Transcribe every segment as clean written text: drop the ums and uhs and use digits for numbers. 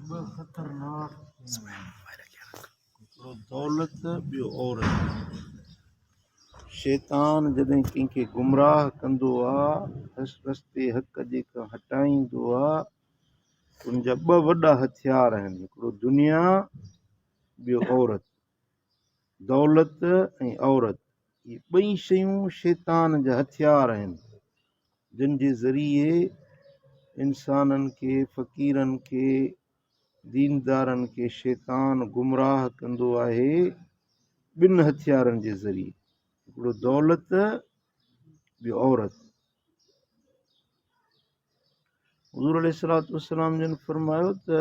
ٻه خطرناڪ هڪڙو دولت ٻيو عورت. شيطان جڏهن ڪنهن کي گمراهه ڪندو آ، رستي حق جي کان هٽائيندو آ، ته ان جا ٻه وڏا هٿيار آهن، هڪڙو دنيا ٻيو عورت. دولت ۽ عورت اهي ٻئي شيون شيطان جا هٿيار آهن، جن جي ذريعي انسانن کي، فقيرن کي، ديندارن کي شيطان گمراهه ڪندو آهي ٻن هٿيارن جي ذريعي، هڪڙو دولت ٻيو عورت. حضور عليه الصلوة والسلام جن فرمايو ته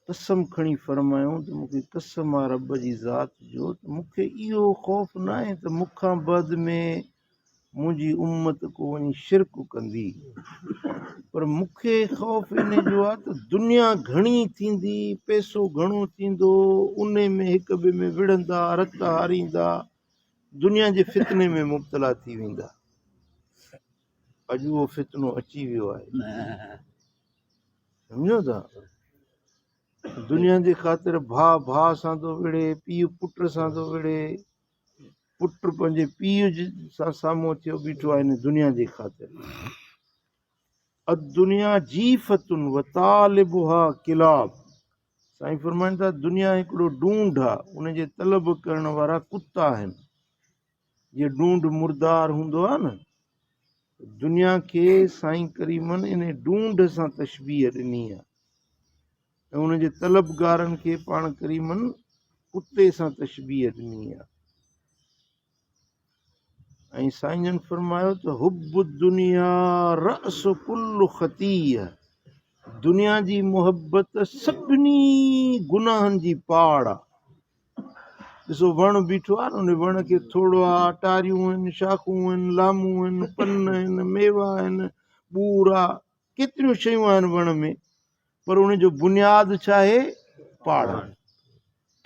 قسم کڻي فرمايائون ته مون کي قسم آ رب جي ذات جو ته مون کي اهو خوف ناهي ته مون کان بعد ۾ منهنجي امت ڪو وڃي شرڪ ڪندي پر مون کي خوف ان جو آ ته دنيا گهڻي ٿيندي پئسو گهڻو ٿيندو ان ۾ هڪ ٻئي ۾ وڙهندا رت هاريندا دنيا جي فتني ۾ مبتلا ٿي ويندا اڄ اهو فتنو اچي ويو آهي سمجهو ٿا دنيا جي خاطر ڀاء ڀاء سان ٿو وڙهي پيء پٽ سان ٿو وڙهي پٽ پنهنجي پيء سان سامهون ٿيو بيٺو آهي هن دنيا جي خاطر الدنيا جيفة وطالبها ڪلاب سائين فرمائن ٿا دنيا هڪڙو ڊونڍ آ ان جي طلب ڪرڻ وارا ڪتا آهن جيئن ڊونڍ مردار هوندو آ نه دنيا کي سائين ڪريمن ان ڊونڍ سان تشبيهه ڏني آ ۽ ان جي طلبگارن کي پاڻ ڪريمن ڪتي سان تشبيهه ڏني آ ۽ سائين جن فرمايو ته حب الدنيا رأس ڪل خطيه دنيا جي محبت سڀني گناهن جي پاڙ آ ڏسو وڻ بيٺو آهي نه ان وڻ کي ٿڙ آ ٽاريون آهن شاخون آهن لامون آهن پن آهن ميوا آهن ٻور آ ڪيتريون شيون آهن وڻ ۾ پر ان جو بنياد ڇا آهي پاڙ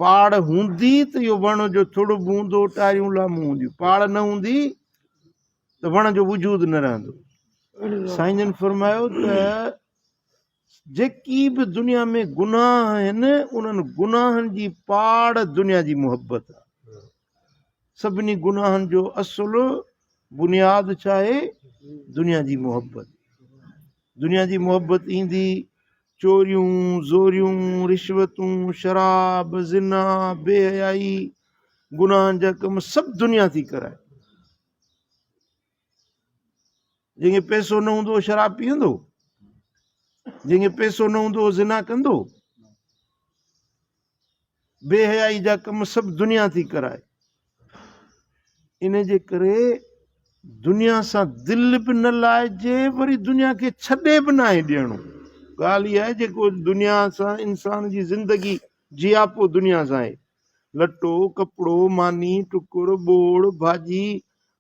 پاڙ هوندي ته اهو وڻ جو ٿڙ به هوندو ٽاريون لامون هونديون پاڙ نه هوندي ته وڻ جو وجود نه رهندو سائين جن فرمايو ته جيڪي به دنيا ۾ گناهه آهن انهن گناهن جي پاڙ دنيا جي محبت آهي. سڀني گناهن جو اصل بنياد ڇا آهي؟ دنيا جي محبت. دنيا جي محبت ايندي چوريون، زوريون، رشوتون، شراب، زنا، بي حيائي، گناهن جا ڪم سڀ دنيا ٿي ڪرائي. جنهن کي پئسو نه هوندو شراب پيئندو، جنهن کي پئسو نه هوندو زنا ڪندو. بي حيائي جا ڪم سڀ دنيا ٿي ڪرائي. ان جي ڪري دنيا سان دل به نه لائجي وري دنيا کي ڇڏي به ناهي ڏيڻو. ڳالهه اها آهي جيڪو دنيا سان انسان جي زندگي جياپو دنيا سان آهي. لٽو، ڪپڙو، ماني، ٽڪر، ٻوڙ، ڀاڄي،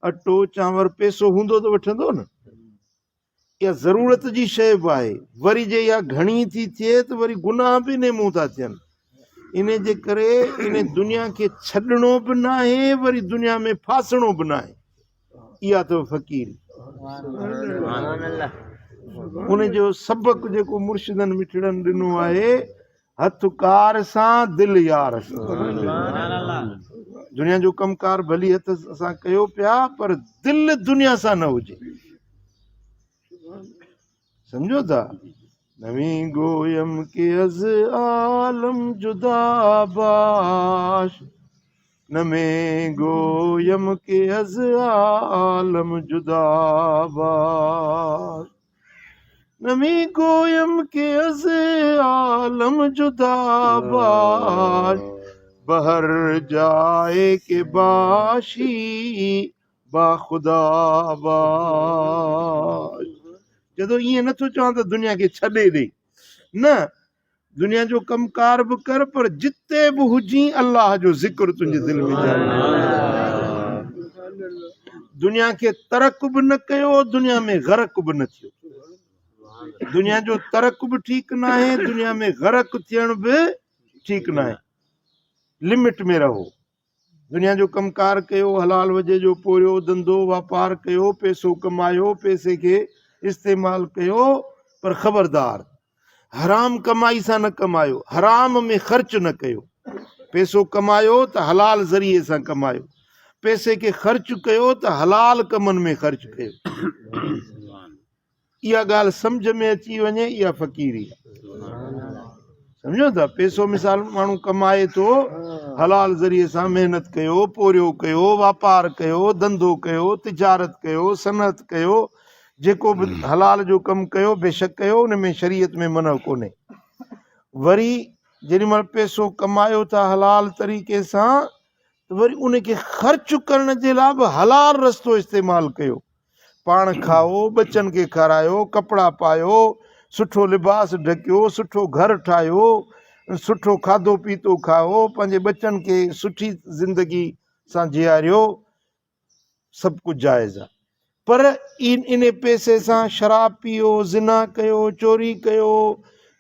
اٽو، چانور، پئسو هوندو ته وٺندو نه. اها ضرورت جي شيء به آهي. وري جي اها گهڻي ٿي ٿئي ته وري گناهه به انهي منهن ٿا ٿين. انهي جي ڪري انهي دنيا کي ڇڏڻو به ناهي وري دنيا ۾ ڦاسڻو به ناهي. اها اٿو فقيري. ان جو سبق جيڪو مرشدن مٺڙن ڏنو آهي هٿ ڪار سان دل يار سان. دنيا جو ڪم ڪار ڀلي هٿ سان ڪيو پيا پر دل دنيا سان نه هجي. سمجهو ٿا؟ نوي گويم ڪي از عالم جدا باش نمي گويم ڪي از عالم جدا باش نمي گويم ڪي از عالم جدا باش بهر جائي ڪي باشي با خدا باش. چئي ٿو ائين نٿو چوان ته دنيا کي ڇڏي ڏي، نه، دنيا جو ڪم ڪار به ڪر پر جتي به هجين الله جو ذڪر تنهنجي دل ۾ جاري رهي. دنيا کي ترڪ به نه ڪيو، دنيا ۾ غرق به نه ٿيو. دنيا جو ترڪ به ٺيڪ ناهي، دنيا ۾ غرق ٿيڻ به ٺيڪ ناهي. لمٽ ۾ رهو. دنيا جو ڪم ڪار ڪيو، حلال وجهه جو پورهيو، ڌنڌو واپار ڪيو، پئسو ڪمايو، پئسي کي استعمال ڪيو، پر خبردار حرام ڪمائي سان نه ڪمايو، حرام ۾ خرچ نه ڪيو. پئسو ڪمايو ته حلال ذريعي سان ڪمايو، پئسي کي خرچ ڪيو ته حلال ڪمن ۾ خرچ ڪيو. اها ڳالهه سمجهه ۾ اچي وڃي اها فقيري آهي. سمجهو ٿا؟ پئسو مثال ماڻهو ڪمائي ٿو، حلال ذريعي سان محنت ڪيو، پورهيو ڪيو، واپار ڪيو، ڌنڌو ڪيو، تجارت ڪيو، صنعت ڪيو، جيڪو به حلال جو ڪم ڪيو بيشڪ ڪيو، ان ۾ شريعت ۾ منع ڪونهي. وري جيڏي مهل پئسو ڪمايو ٿا حلال طريقي سان ته وري ان کي خرچ ڪرڻ جي لاء به حلال رستو استعمال ڪيو. پاڻ کائو، ٻچن کي کارايو، ڪپڙا پايو، سٺو لباس ڍڪيو، سٺو گهر ٺاهيو، سٺو کاڌو پيتو کائو، پنهنجي ٻچن کي سٺي زندگي سان جياريو، سڀ ڪجهه جائز آهي. پر ان پئسي سان شراب پيئو، زنا ڪيو، چوري ڪيو،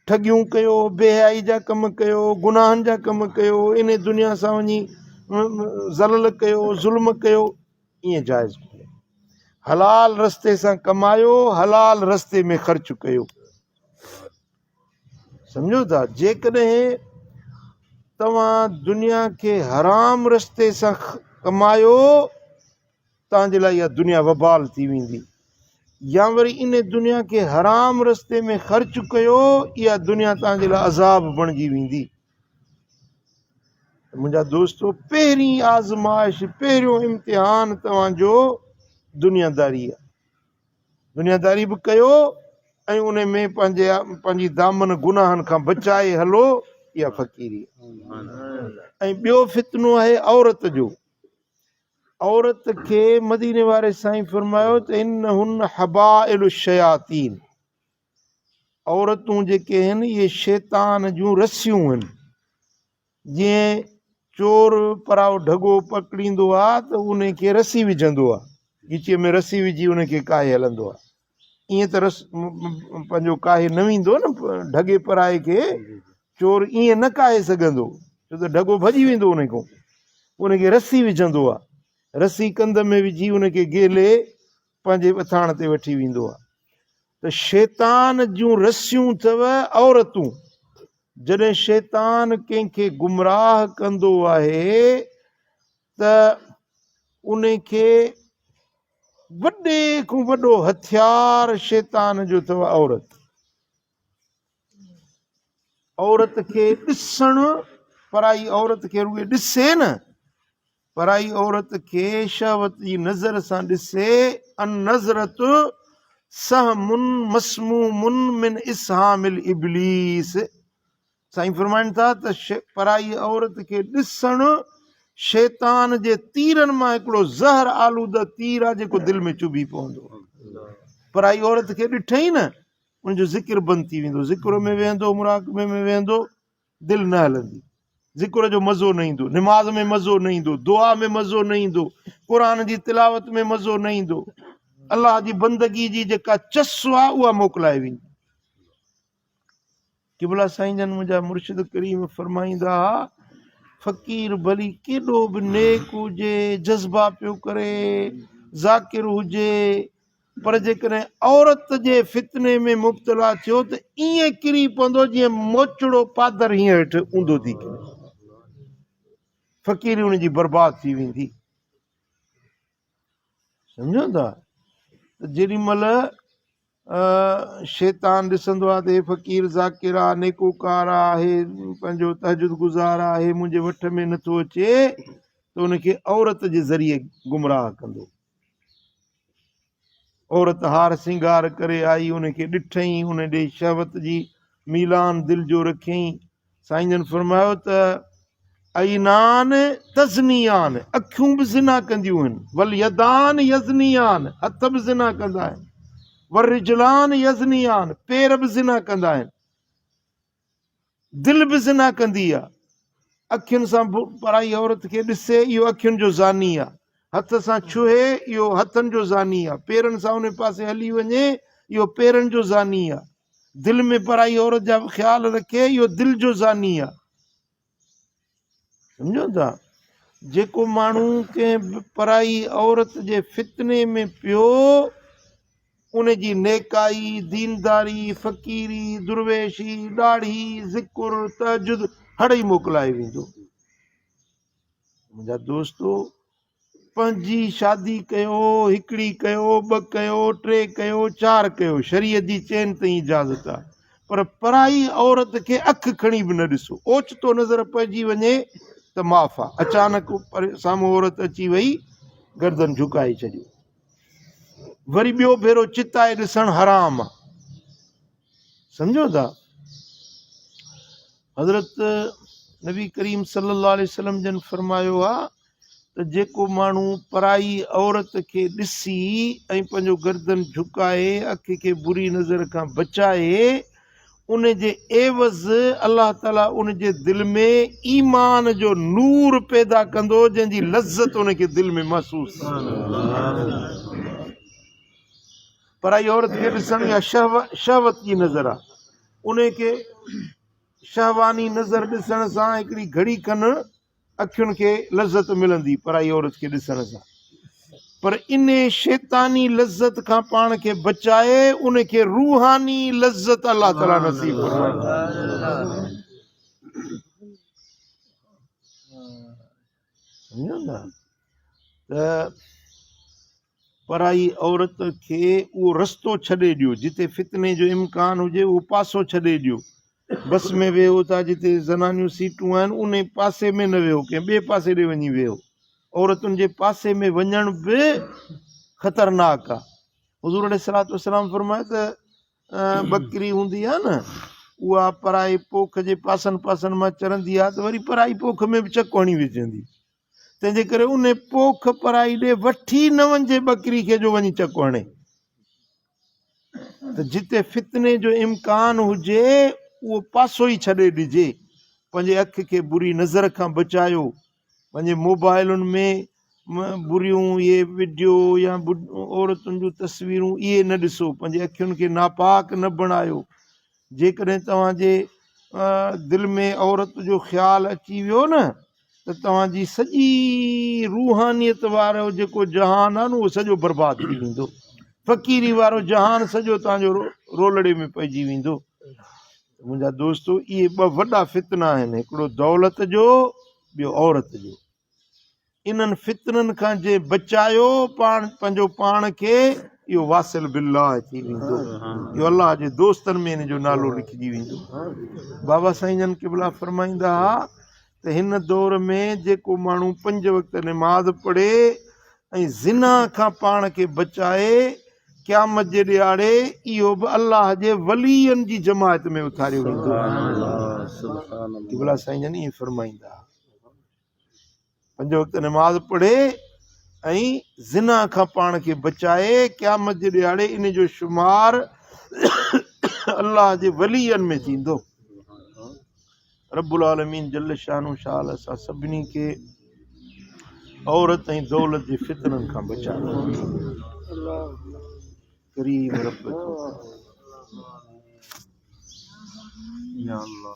ٺڳيون ڪيو، بي حيائي جا ڪم ڪيو، گناهن جا ڪم ڪيو، ان دنيا سان وڃي ذلل ڪيو، ظلم ڪيو، ائين جائز ڪونهي. حلال رستي سان ڪمايو، حلال رستي ۾ خرچ ڪيو. سمجهو ٿا؟ جيڪڏهن توهان دنيا کي حرام رستي سان ڪمايو، توهان جي لاء اها دنيا وبال ٿي ويندي. يا وري ان دنيا کي حرام رستي ۾ خرچ ڪيو، اها دنيا توهان جي لاء عذاب بڻجي ويندي. منهنجا دوستو، پهرين آزمائش، پهريون امتحان توهان جو دنياداري آهي. دنياداري به ڪيو ۽ ان ۾ پنهنجي پنهنجي دامن گناهن کان بچائي هلو، اها فقيري آهي. ۽ ٻيو فتنو آهي عورت جو. عورت کي مديني واري سائين فرمايو ته انهن حبائل الشياطين، عورتون جيڪي آهن اهي شيطان جون رسيون آهن. جيئن چور پرائو ڍڳو پڪڙيندو آ ته ان کي رسي وجهندو آ، ڳچيء ۾ رسي وجهي ان کي ڪاهي هلندو آ. ائين ته رس پنهنجو ڪاهي نه ويندو نه، ڍڳي پرائي کي چور ائين نه ڪاهي سگهندو، ڇو ته ڍڳو ڀڄي ويندو ان کان. ان کي رسي وجهندو آ، رسي ڪنڌ ۾ وجهي ان کي گهلي پنهنجي وٿاڻ تي وٺي ويندو آ. ته شيطان جون رسيون اٿو عورتون. جڏهن شيطان ڪنهن کي گمراهه ڪندو آهي ته ان کي وڏي کان وڏو هٿيار شيطان جو اٿو عورت. عورت کي ڏسڻ، پرائي عورت کي رڳي ڏسي نه، پرائي عورت کي شهوت جي نظر سان ڏسي، النظرة سهم مسموم من اسهام الابليس، سائين فرمائن ٿا ته پرائي عورت کي ڏسڻ شيطان جي تيرن مان هڪڙو زهر آلوده تير آهي جيڪو دل ۾ چڀي پوندو. پرائي عورت کي ڏٺئي نه ان جو ذڪر بند ٿي ويندو، ذڪر ۾ ويهندو، مراقبي ۾ ويهندو، دل نه هلندي، ذڪر جو مزو نه ايندو، نماز ۾ مزو نه ايندو، دعا ۾ مزو نه ايندو، قرآن جي تلاوت ۾ مزو نه ايندو، الله جي بندگي جي جيڪا چس آ اها موڪلائي ويندي. قبلا سائين جن منهنجا مرشد ڪريم فرمائيندا ها، فقير ڀلي ڪيڏو به نيڪ هجي، جذبا پيو ڪري، ذاڪر هجي، پر جيڪڏهن عورت جي فتني ۾ مبتلا ٿيو ته ائين ڪري پوندو جيئن موچڙو پادر هيئن هيٺ اونڌو ٿي ڪري. فقيري ان جي برباد ٿي ويندي. سمجهو ٿا ته جيڏي مهل شيطان ڏسندو آهي ته هي فقير ذاڪر آهي، نيڪوڪار آهي، پنهنجو تهجد گذار آهي، منهنجي وٺ ۾ نٿو اچي ته ان کي عورت جي ذريعي گمراهه ڪندو. عورت هار سينگار ڪري آئي، ان کي ڏٺئين، ان ڏي شهوت جي ميلان دل جو رکيائين. سائين جن فرمايو ته عينان تزنيان، اکيون به زنا ڪنديون آهن، واليدان يزنيان، هٿ به زنا ڪندا آهن، والرجلان يزنيان، پير به زنا ڪندا آهن. دل به زنا ڪندي آ. اکين سان پرائي عورت کي ڏسي اهو اکين جو زاني آ. هٿ سان ڇهي اهو هٿن جو زاني آ. پيرن سان ان پاسي هلي وڃي اهو پيرن جو زاني آ. دل ۾ پرائي عورت جا خيال رکي اهو دل جو زاني آ. سمجهو ٿا؟ جيڪو ماڻهو ڪنهن به پرائي عورت جي فتني ۾ پيو ان جي نيڪائي، دينداري، فقيري، درويشي، ڏاڙهي، ذڪر، تهجد هڙئي موڪلائي ويندو. منهنجا دوستو! پنهنجي شادي ڪيو، هڪڙي ڪيو، ٻه ڪيو، ٽي ڪيو، چار ڪيو، شريعت جي چئن تائين اجازت آ، پر پرائي عورت کي اک کڻي به نه ڏسو، اوچتو نظر پئجي وڃي ته معاف آ، اچانڪ سامهون عورت اچي وئي، گردن جهڪائي ڇڏيو، وري ٻيو ڀيرو چتائي ڏسڻ حرام آ، سمجهو ٿا؟ حضرت نبي ڪريم صلي الله عليه وسلم جن فرمايو آ ته جيڪو ماڻهو پرائي عورت کي ڏسي ۽ پنهنجو گردن جهڪائي اک کي بري نظر کان بچائي ان جي عيوض الله تعالي ان جي دل ۾ ايمان جو نور پيدا ڪندو جنهن جي لذت ان کي دل ۾ محسوس ٿيندي. پرائي عورت کي ڏسڻ يا شهوت جي نظر آ ان کي شهواني نظر ڏسڻ سان هڪڙي گهڙي کن اکين کي لذت ملندي پرائي عورت کي ڏسڻ سان پر ان شيطاني لذت کان پاڻ کي بچائي ان کي روحاني لذت الله تعالي نصيب فرمائي. سمجھو نا ته پرائي عورت کي اهو رستو ڇڏي ڏيو جتي فتني جو امڪان هجي اهو پاسو ڇڏي ڏيو بس ۾ ويهو ٿا جتي زنانيون سيٽون آهن ان پاسي ۾ نه ويهو ڪنهن ٻئي پاسي ڏي وڃي ويهو عورتن جي پاسي ۾ وڃڻ به خطرناڪ آهي حضور عليه الصلوة والسلام فرمايو ته ٻڪري هوندي آهي نه اها پرائي پوک جي پاسن پاسن مان چرندي آهي ته وري پرائي پوک ۾ به چڪ هڻي وجهندي تنهن جي ڪري ان پوک پرائي ڏي وٺي نه وڃجي ٻڪري کي جو وڃي چڪ هڻي ته جتي فتني جو امڪان هجي اهو پاسو ئي ڇڏي ڏجي پنهنجي اک کي بري نظر کان بچايو پنهنجي موبائلن ۾ بريون اهي وڊيو يا عورتن جون تصويرون اهي نه ڏسو پنهنجي اکين کي ناپاڪ نه بڻايو جيڪڏهن توهان جي دل ۾ عورت جو خيال اچي ويو نه ته توهان جي سڄي روحانيت وارو جيڪو جهان آهي نه اهو سڄو برباد ٿي ويندو فقيري وارو جهان سڄو توهان جو رولڙي ۾ پئجي ويندو منهنجا دوستو اهي ٻه وڏا فتنا آهن هڪڙو دولت جو ٻيو عورت جو انهن فتنن کان جي بچايو پاڻ پنهنجو پاڻ کي اهو واصل بالله ٿي ويندو اهو الله جي دوستن ۾ ان جو نالو لکجي ويندو بابا سائين جن قبلا فرمائيندا ها ته هن دور ۾ جيڪو ماڻهو پنج وقت نماز پڙهي ۽ زنا کان پاڻ کي بچائي قيامت جي ڏيهاڙي اهو به الله جي ولين جي جماعت ۾ اٿاريو ويندو قبلا سائين جن ائين فرمائيندا ها پنج وقت نماز پڙهي ۽ زنا کان پاڻ کي بچائي قيامت جي ڏهاڙي ان جو شمار الله جي ولين ۾ ٿيندو رب العالمين جل شانه شال اسان سڀني کي عورت ۽ دولت جي فتنن کان بچائي ڪريم رب يا الله.